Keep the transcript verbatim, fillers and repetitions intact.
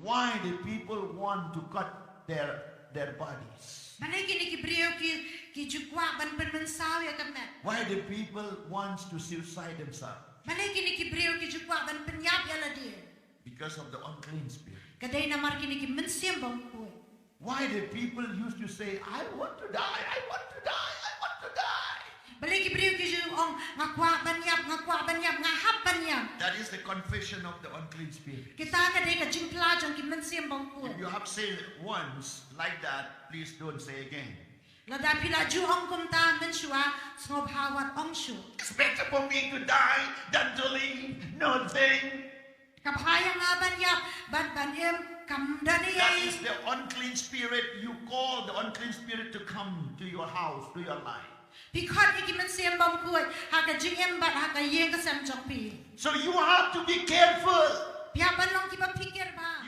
Why the people want to cut their their bodies? Balei kine ki briew ki ki ju kwah ban pynmynsaw ïa ka met? Why the people wants to suicide themselves? Balei kine ki briew ki ju kwah ban pynïap ïa lade? Because of the unclean spirit. Ka dei namar kine ki mynsiem bymkhuid. Why the people used to say, "I want to die, I want to die, I want to die." Balei ki briew ki ju ong, nga kwah ban ïap, nga kwah ban ïap, nga hap ban ïap? That is the confession of the unclean spirit. Kita ka dei ka jingphla jong ki mynsiem bymkhuid. If you have said it once like that, please don't say again. Lada phi la ju ong kumta mynshuwa, sngewbha wat ong shuh. It's better for me to die than to live. No thing. Ka bha ïa nga ban ïap bad ban im kam don ei That ei. Is the unclean spirit. You call the unclean spirit to come to your house, to your life. Phi khot ïa ki mynsiem bymkhuid ha ka jingim bad ha ka ïing ka sem jong phi. So you have to be careful. Phi hap ban long kiba phikir bha.